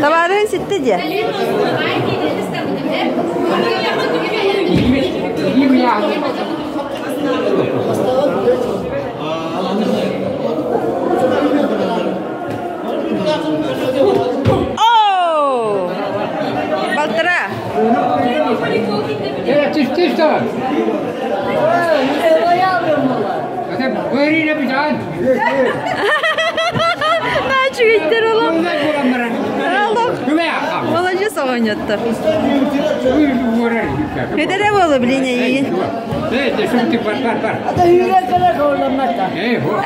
Табаарыһын ситте дии. Оо! Балтара. Наачыгыйтер олох. Олох. Молодец оҕонньоттор. Көтөрө буолу билин эйигин.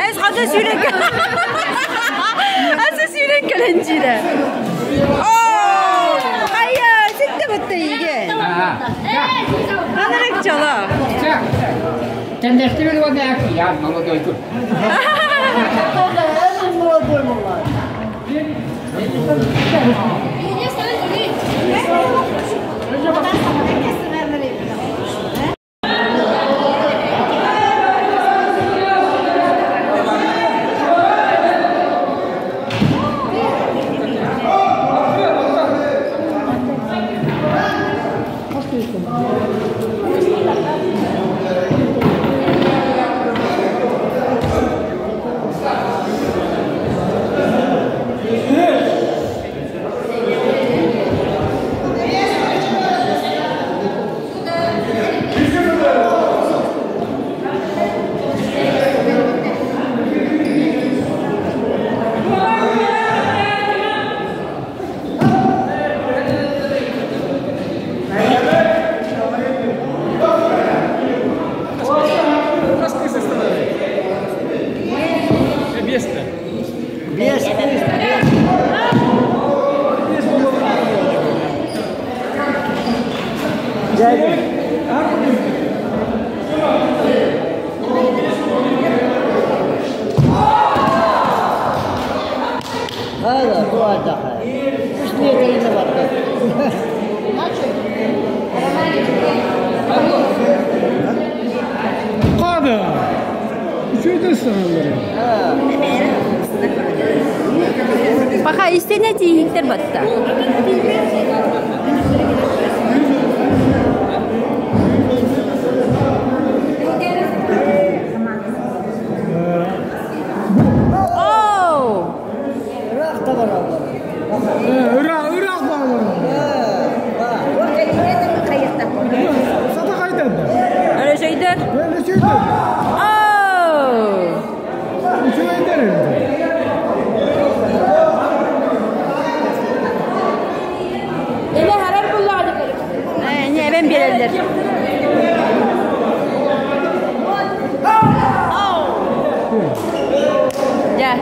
Эс хата сүүрэн Аса сүүрэн кэлэн дьиирэ. Оо! Хайа, ситте бытта ийге. Анарак чала. Тендестибил уонна я молодой тут. Пока истинэ тииһиктэр батта. Оу! Ыраах баалар. Сата қайдан? Өрөшөйдөр. Өрөшөйдөр. Оу! Үчүгэйдер енді. Не эбэн биэрэллэр. Дьэ.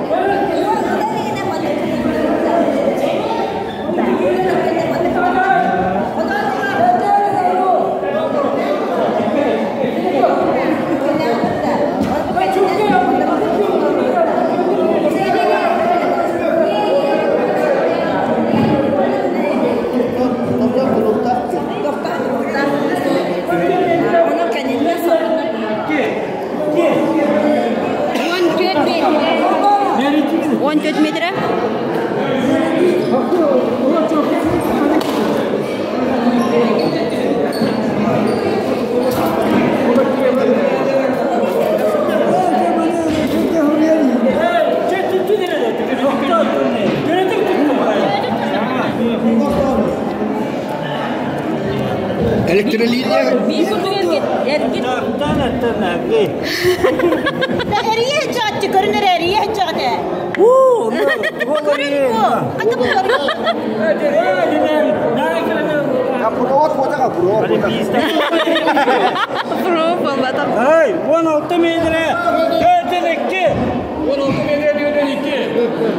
Он төрт метра. Электролиния. Пробовал потом. Ай, 16 метре. 4 2. 16 метре 4 2.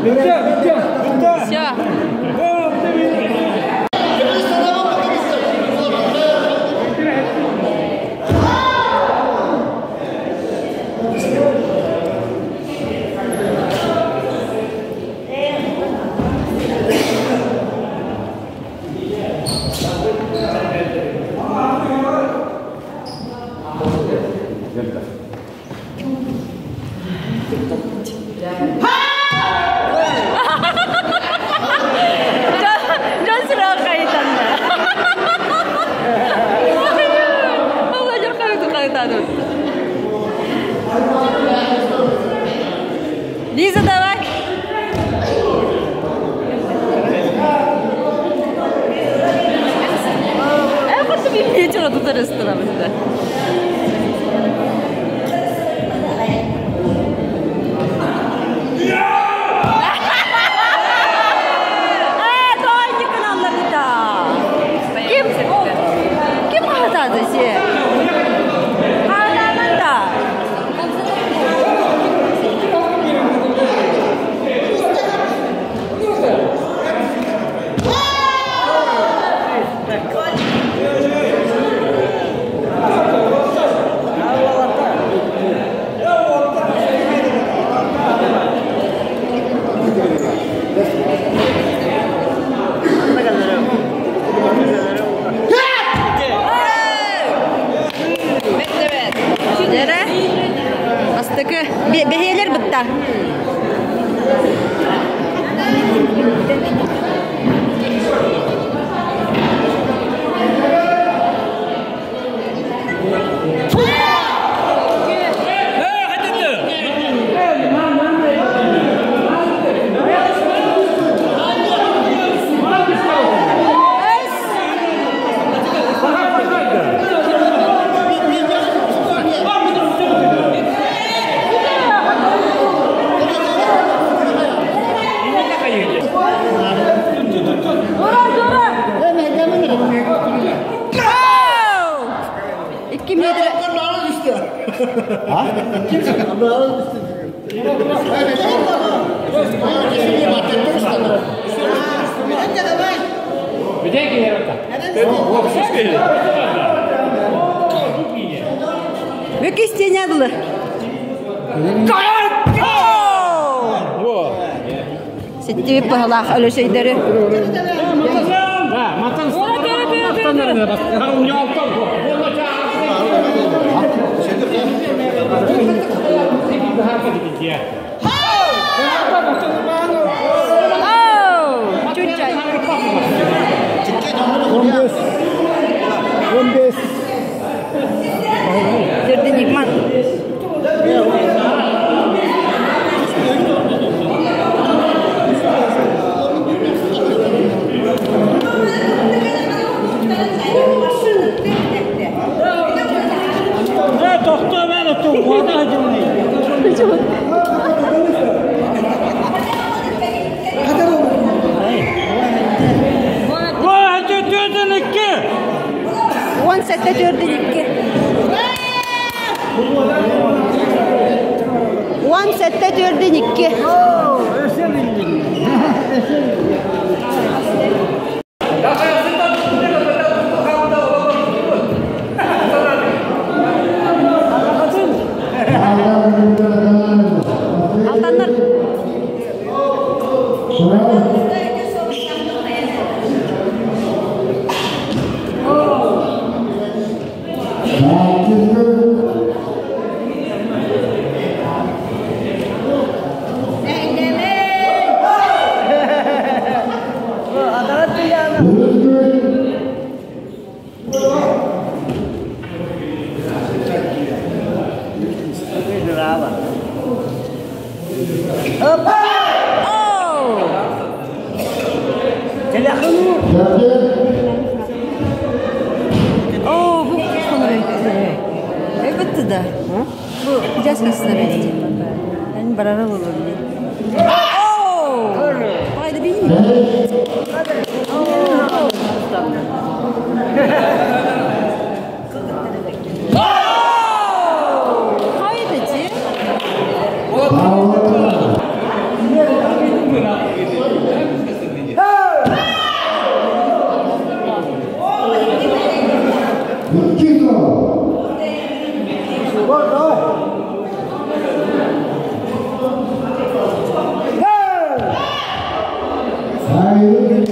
Bitti, bitti. Bitti. Все. 16 метре. Бүк истиэнэ дылы. Ситтибит быһалаах өлөсөйдөрү. Чуччай. 15. 15. Төрдүн икман. Уон сэттэ төрдүн икки. Уон сэттэ төрдүн икки. Алтаннар. Оо, бу Эбэтти да. Бу дяскасына бетти. Мен барара болор. Оо! Пайда бейін. Хайда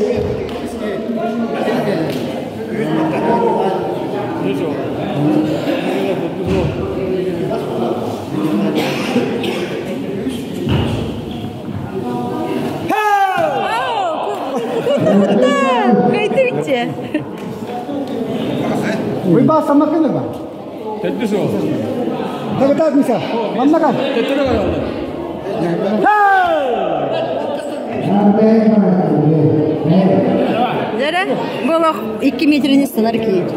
ти? Кайтырчы. Уйбаас самакыны ба? Тагытаат миса. Маннакан. Зара, было 2 метрини станар кийит.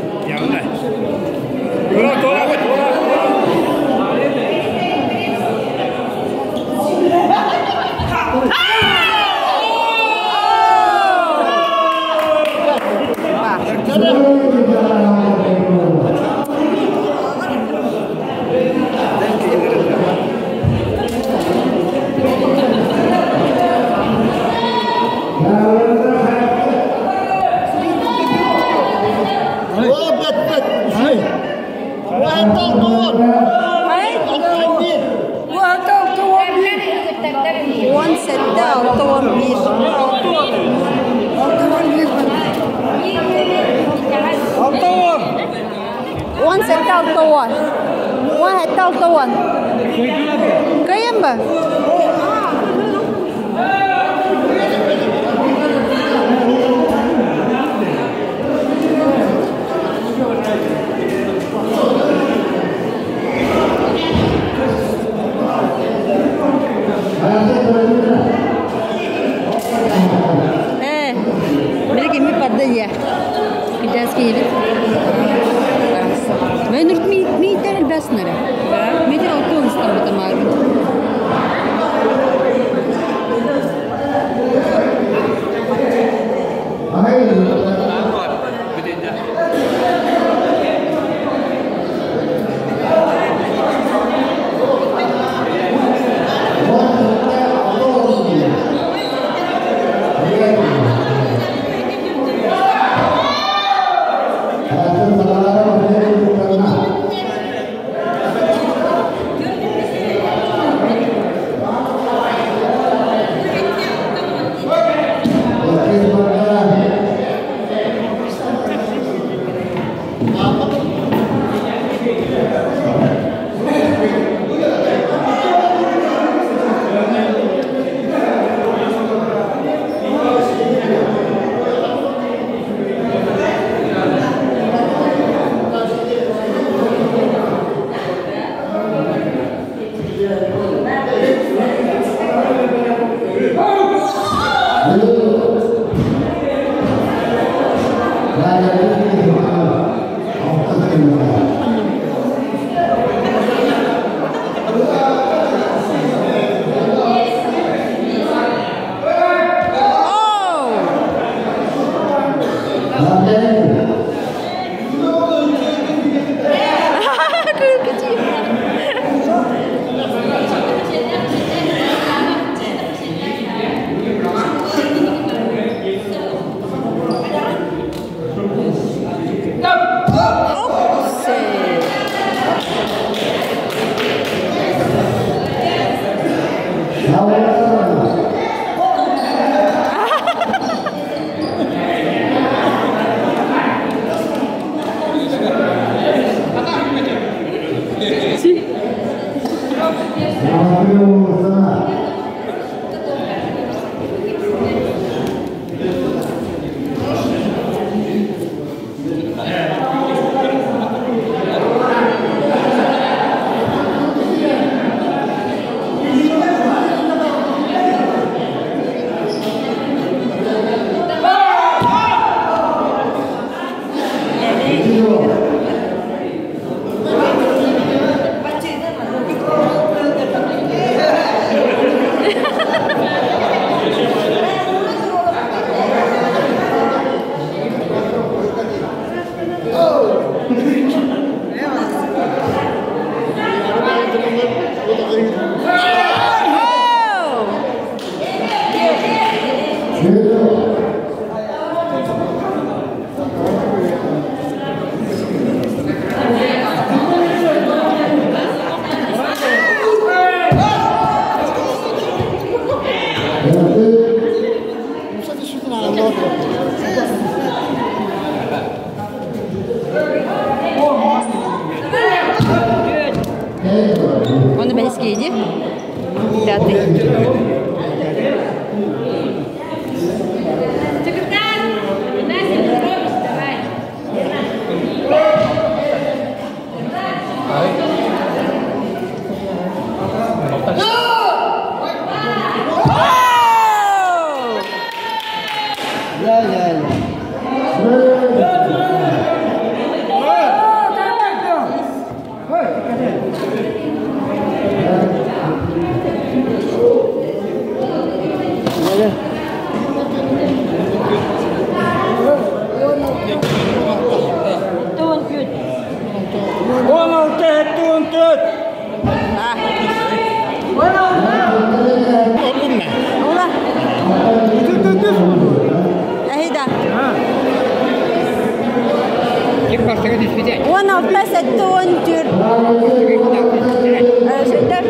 Он сәтті алты он бір. Он сәтті алты он. Он сәтті алты он. Кайын ба? Э, биле ми падда я. Кыжаски елит. Мен үрт ми ми тер баснара. Метр алты он стамбы тамагын. Оны бэскиди. Пятый. Он алта сәтті он түр. Сөйтер.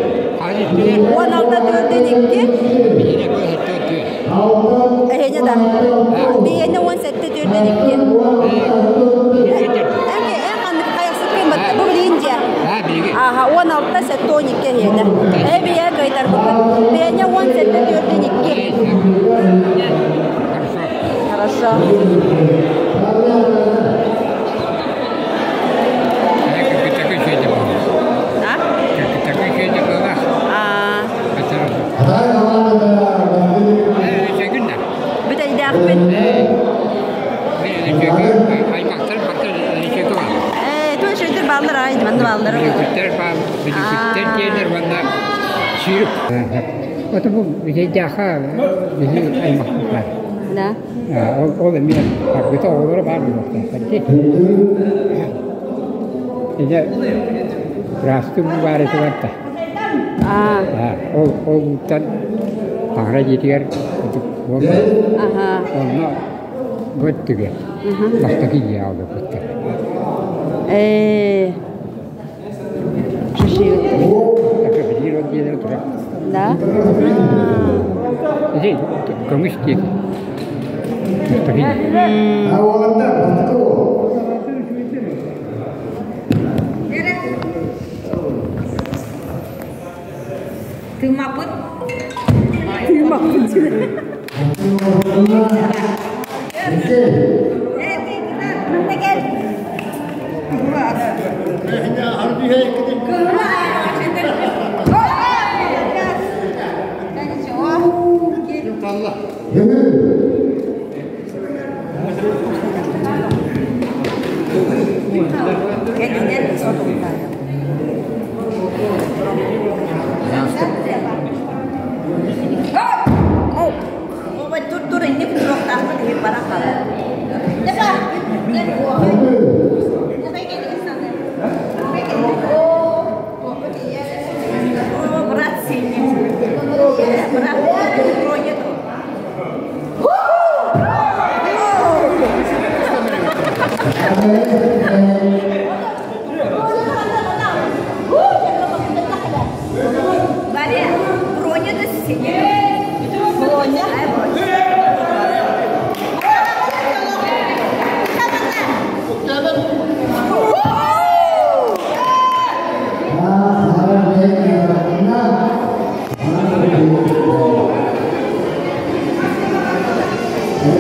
Он алта төрден икки. Эһене да. Бейене он сәтті төрден икки. Әнке эн қанды қаяқсыз кем бат. Бу билинже. Аха, он алта сәтті он икки эһене. Э бие кайтар бу. Бейене он сәтті төрден икки. Хорошо. Да. Ол эмиэ аргыта оҕолоро баар буолуохтаахтар Ide бырастыы баар этэ барда. Ол ол таҥара дьиэтигэр онно бу өттүгэр бастакы дьиэ аҕалбыттар. Э Биир ол дьиэлэрэ турар. Да. Ити көмүс диэки. Бастакы дьиэ. Тыымаппыт. Тыымаппыт.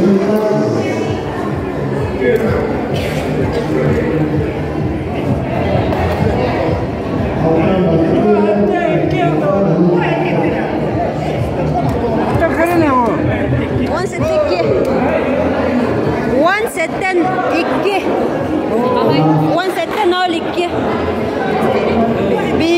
17 2. 17 2. 17 02.